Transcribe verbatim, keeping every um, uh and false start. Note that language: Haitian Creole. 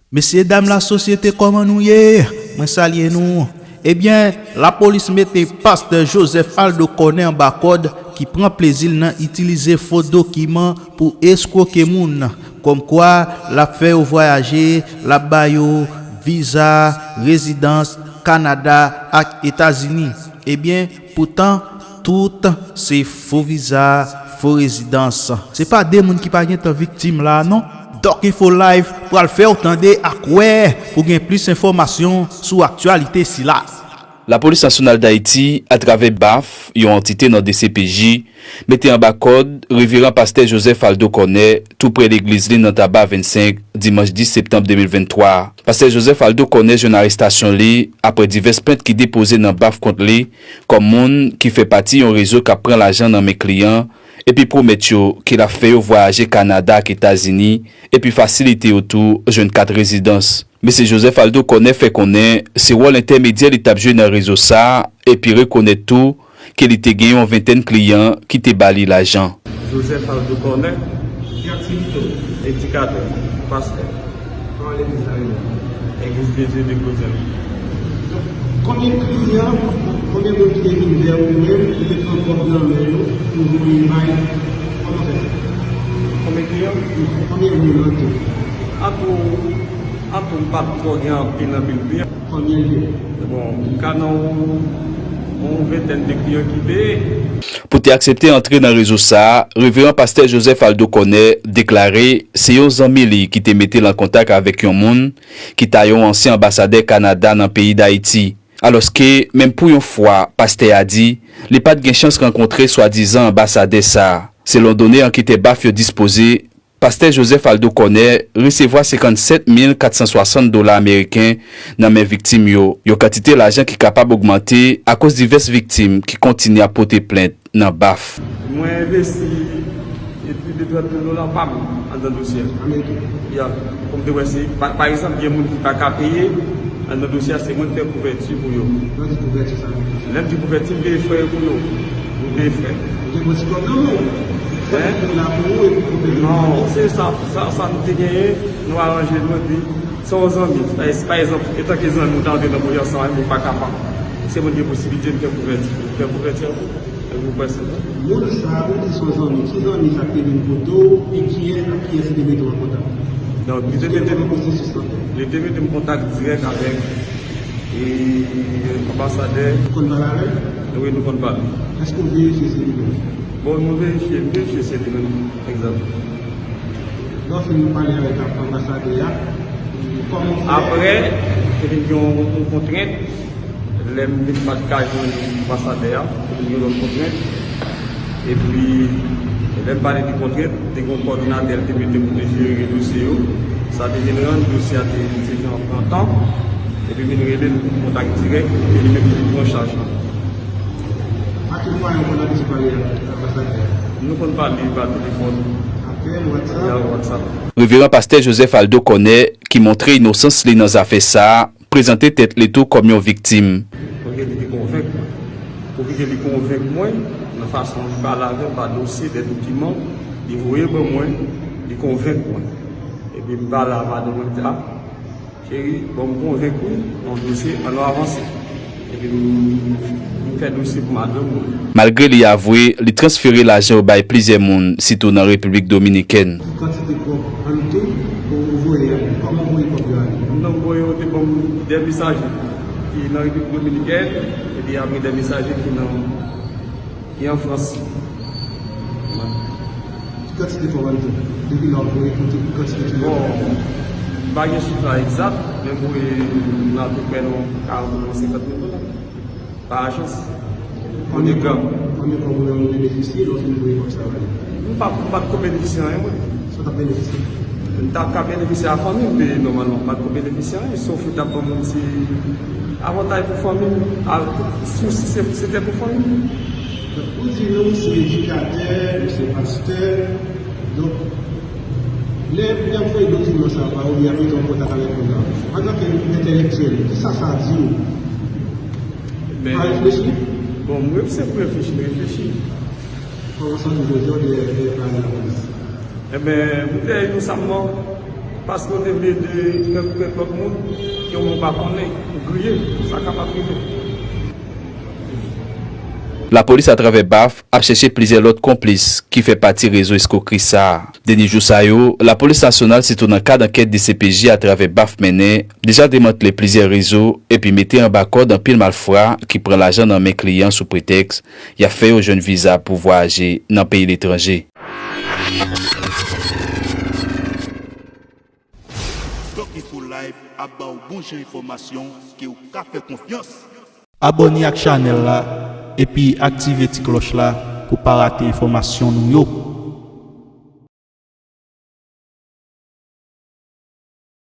Mesye dam lasosyete, kòman nou ye? Mwen salye nou. Ebyen, lapolis mete pastè Joseph Aldo Cornet anba kòd, ki pran plezi l nan itilize fo dokiman pou eskwoke moun. Kòmkwa, l ap fè yo vwayaje, l ap ba yo viza rezidans Kanada ak Etazini. Ebyen, poutan, tout se fo viza, fo rezidans. Se pa de moun ki pa gentan viktim la, non? Doc Info Live pral fè w tande ak wè pou gen plis enfòmasyon sou aktyalite sila. Lapolis Nasyonal Dayiti, atravè baf, yon antite nan D C P J, mete anba kòd Reveran Pastè Joseph Aldo Cornet, tou prè legliz li nan Taba vennsenk, dimanch dis septanm de mil venntwa. Pastè Joseph Aldo Cornet jwenn arestasyon li apre divès plent ki depoze nan baf kont li kòm moun ki fè pati yon rezo k ap pran lajan nan men kliyan epi pwomèt yo ke l ap fè yo vwayaje Kanada ak Etazini epi fasilite yo tou jwenn kat rezidans. Mesye Joseph Aldo Cornet fè konnen se wòl entèmedyè li t ap jwe nan rezo sa a epi rekonèt tou ke li te gen yon ventèn kliyan ki te ba li lajan. Joseph Aldo Cornet, ki aktivite w? Predikatè, pastè. Kòman legliz la rele? Église de Dieu de Claudière. Konbyen kliyan, konbyen moun ki te vin vè ou menm, ou te pran kòb nan men yo pou voye bay? Kòman fè sa? Konbyen kliyan? Konbyen moun an tou? An tou, an tou, m pa t twò gen anpil, anpil kliyan. Konbyen l ye? Bon, m ka nan yon, yon ventèn de kliyan ki peye. Pou te aksepte antre nan rezo sa a, Reveran Pastè Joseph Aldo Cornet deklare se yon zanmi li ki te mete l an kontak avèk yon moun ki ta yon ansyen anbasadè Kanada nan peyi Dayiti. Alòske, menm pou yon fwa, pastè a di, li pa t gen chans rankontre swadizan anbasadè sa a. Selon done anketè baf yo dispoze, Pastè Joseph Aldo Cornet resevwa senkannsèt mil kat san swasant dola ameriken nan men viktim yo, yon kantite lajan ki kapab ogmante akoz divès viktim ki kontinye ap pote plent nan baf. Mwen envesti plis de trant mil dola pa m anndan dosye a. Ameriken. Ya, pou m te wè si, pa, pa egzanp, gen moun ki pa ka peye, anndan dosye a, se mwen k fè kouvèti pou yo. Lè w di kouvèti, sa vle di? Lè m di kouvèti, m peye frè yo pou yo. Ou peye frè. Ou gen bon ti kòb nan men w. Hein? Ou la pou ou epi pwoblèm. Non, se sa, sa, sa nou te genyen, nou aranje nou epi se yon zanmi. Pa, pa egzanp, etanke zanmi, ou ta antre nan pwoje ansanm avè m, ou pa kapab. Se mwen ki gen posiblite m fè kouvèti. M fè kouvèti an pou ou. Epi ou pase. Moun sa, ou di se yon zanmi, ki zanmi sa k te vin kote w e kiyès ak kiyès li te mete w an kontak? Donk, li te mete m, pwosesis lan fèt? Li te mete m kontak dirèk avèk e, anbasadè. Ou konn pale avè l? Wi, nou konn pale. Èske w verifye se li menm? Bon, nou verifye, m verifye se li menm, egzakteman. Lè w fin pale avèk anbasadè a, kòman w fè? Apre, te vin gen yon, yon kontrent, lè m vin pa t ka jwenn anbasadè a, te vin gen lòt kontrent. Epi, lè m pale de kontrent, te gen yon kòdinatè l te mete pou te jere dosye yo. Sa te vin rann dosye a te, te jan pran tan. Epi m vin rele l kontak dirèk, e li menm ki pran chaj lan. Pa tout mwayen w konn abitye pale ak anbasadè a? Nou konn pale pa telefòn. Apèl, WhatsApp? Ya, WhatsApp. Reveran Pastè Joseph Aldo Cornet, ki montre inosans li nan zafè sa a, prezante tèt li tou kòm yon viktim. Paske li te konvenk mwen. Pouvi ke li konvenk mwen, nan fason li pale avè m, pa dosye, de dokiman, li voye ban mwen, li konvenk mwen. Epi m pale a madanm mwen, m di, a, cheri, bon, m konvenk ou nan dosye, ann nou avanse. Epi m, m fè dosye pou madanm mwen. Malgre li avwe, li transfere lajan yo bay plizyè moun, sitou nan Repiblik Dominikèn. Ki kantite kòb an tou ou voye ale? Kòman w voye kòb yo ale? Non, m voye yo te ban m de mesaje ki nan Repiblik Dominikèn, epi apre de mesaje ki nan, ki an Frans. Ki kantite kòb an tou? Depi lè w voye, ki kantite ki rete? Bon, m pa gen chif la egzak, men m voye nan apeprè nan karant mil, senkant mil dola. Pa ajans. Konbyen kòb, konbyen kòb ou menm ou benefisye lè w fin voye kòb sa yo ale? M pa, m pa t ko benefisye anyen, mwen. Sa w t ap benefisye? M t ap ka benefisye a fanmi m peye nòmalman. M pa t ko benefisye anyen, sof yo t ap ban m yon ti avantaj pou fanmi m. A, si, si se, se te pou fanmi m. Donk, ou di nou, ou se edikatè, ou se pastè. Donk, lè y ap voye dokiman sa yo ba ou, y ap mete w an kontak avèk moun nan. Antanke entèlektyèl, kisa sa di w? Ou pa reflechi? Bon, mwen se pou reflechi, m reflechi. Kòman w santi w jodi a dèyè, dèyè pale lapolis? Enben, m te inosanman, Paske w te vle ede kèk, kèk lòt moun ke w pa konnen, ou griye, sa kapab rive. Lapolis atravè baf ap chèche plizyè lòt konplis ki fè pati rezo eskwokri sa a. Dènye jou sa yo, lapolis nasyonal, sitou nan kad ankèt D C P J atravè baf mennen, deja demantle plizyè rezo epi mete anba kòd anpil malfra ki pran lajan nan men kliyan sou pretèks y ap fè yo jwenn viza pou vwayaje nan peyi letranje. Doc Info Live ap ba w bon jan enfòmasyon ke w ka fè konfyans. Abòne ak chanèl la epi aktive ti klòch la pou pa rate enfòmasyon nou yo.